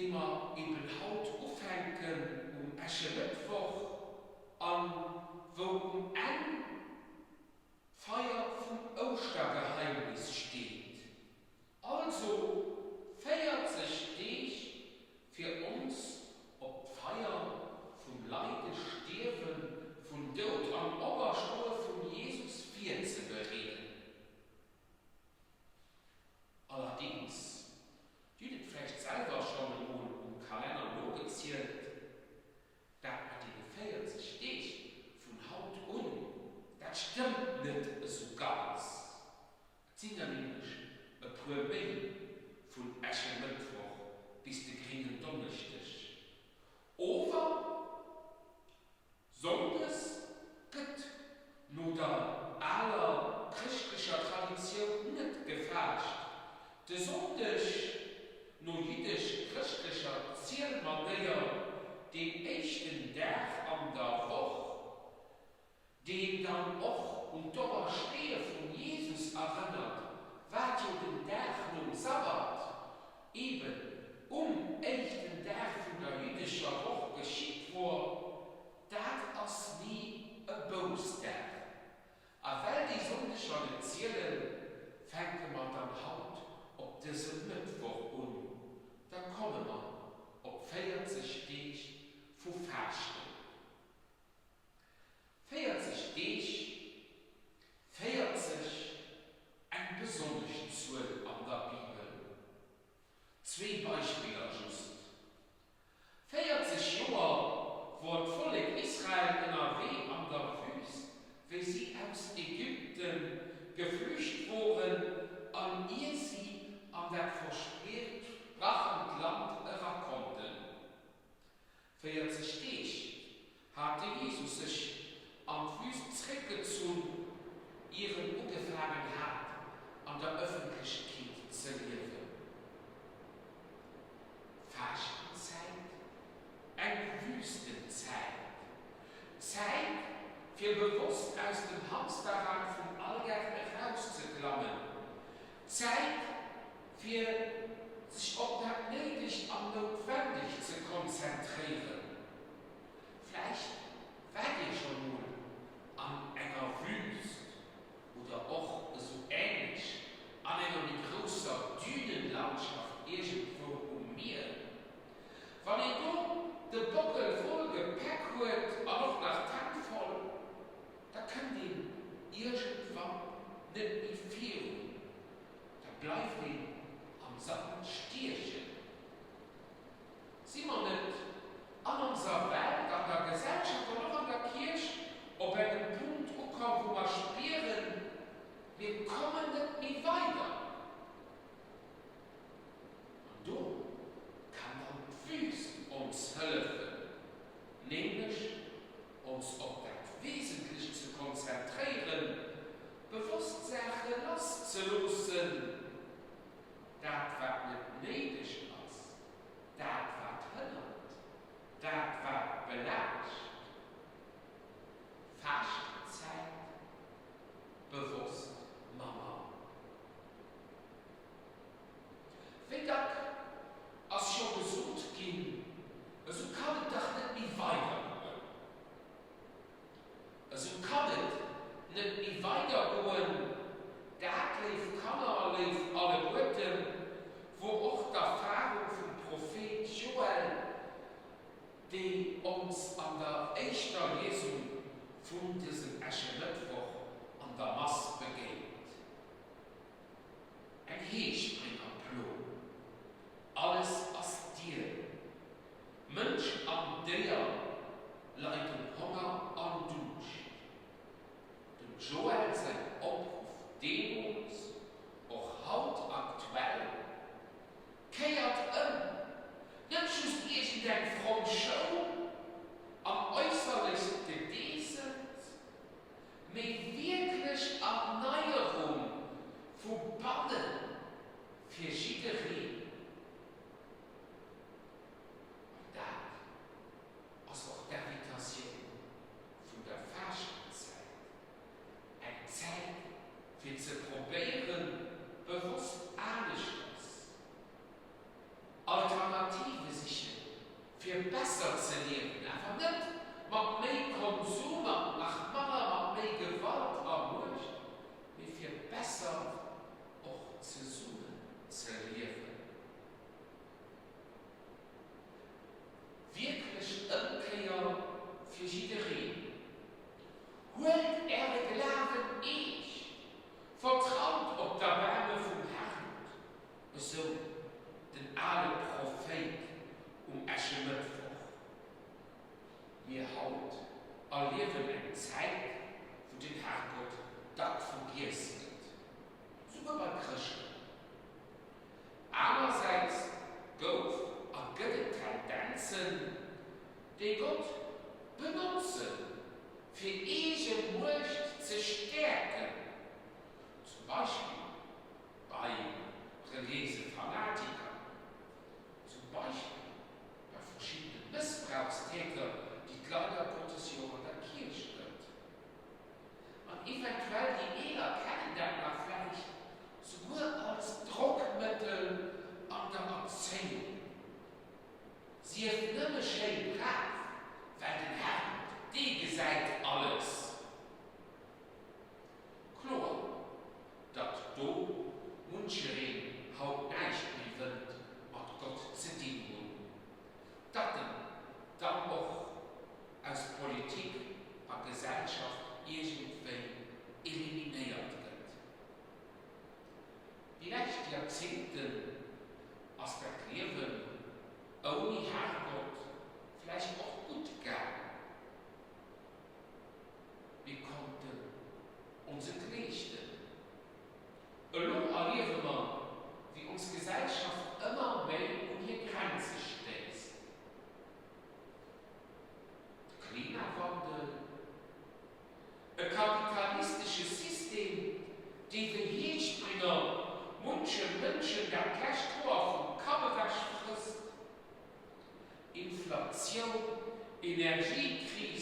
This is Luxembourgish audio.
dee mer eben haut ufänken um Äschemëttwoch an wou um Enn d'Feier vum Ouschtergeheimnis steet. Also 40 Deeg fir ons op d'Feier vum Leide, Stierwen, vun Doud an Operstoe vum Jesus virzebereeden. Allerdéngs, Dir hutt et vläicht selwer schonn emol um Kalenner nogezielt, dat mat deene 40 Deeg vun haut un, dat stëmmt net esou ganz. Et sinn der nämlech e puer méi vun Äschemëttwoch bis de gréngen Donneschdeg. Ower Sonndes gëtt no der aler chrëschtlecher Traditioun net gefaascht. De Sonndeg, no jiddesch-chrëschtlecher Zielmanéier deen éischten Dag an der Woch, deen dann och un d'Opersteeë vum Jesus erënnert, wat jo den Dag nom Sabbat, eben um éischten Dag vun der jüddescher Woch geschitt wor, dat ass ni e Bousdag. A well déi Sonndeger net zielen, fänke mer dann haut op dësem Mëttwoch un, da komme mer op 40 Deeg vu Faaschten. 40 Deeg, 40, eng besonnesch Zuel an der Bibel. Zwee Beispiller just, 40 Joer wor d'Vollek Israel ënnerwee an der Wüst, wéi si aus Ägypten geflücht woren an ier si an dat versprachent Land erakonnten. 40 Deeg hat de Jesus sech an d'Wüst zréckgezunn, ier en ugefaangen hat, an der Ëffentlechkeet ze liewen. Faaschtenzäit, eng Wüstenzäit, Zäit, fir bewosst aus dem Hamsterrad vum Alldag erauszeklammen, Zäit, fir sech op dat Néidegt an Noutwendegt ze konzentréieren. Vläicht waart Dir scho mol an enger Wüst oder och esou änlech an enger méi grousser Dünenlandschaft iergendwou um Mier. Wann een do de Bockel voll Gepäck huet an och nach d'Hänn voll, da kënnt een iergendwann net méi virun. Da bleift een am Sand stiechen. Si mer net. Den ale Prophéit um Äschemëttwoch. Mir haut erliewen eng Zäit, wou den Herrgott dack vergiess gëtt, souguer bei Chrëschten. Anersäits gouf a gëtt et Tendenzen, déi Gott benotzen, fir eege Muecht ze stäerken, zum Beispill bei reliéise Fanatiker, zum Beispill bei verschiddene Mëssbrauchstäter, déi et leider Gottes jo och an der Kierch gëtt. An eventuell, déi Eeler kennen dat nach vläicht, souguer als Drockmëttel an der Erzéiung. Sief nëmme schéi brav, well den Herrgott, dee gesäit alles. Kloer, datt do munchereen haut näischt méi wëllt mat Gott ze dinn hunn, datt en dann och aus Politik a Gesellschaft iergendwéi eliminéiert gëtt. Déi lescht Joerzéngten ass dat Liewen ouni Herrgott vläicht och gutt gaang. Mir konnten ons et leeschten. Elo erliewe mer, wéi ons Gesellschaft ëmmer méi un hir Grenze stéisst. De Klimawandel, e kapitalistesche System, dee wéi Heespringer munche Mënschen dat lescht Hoer vum Kapp ewech frësst, Inflatioun, Energiekris.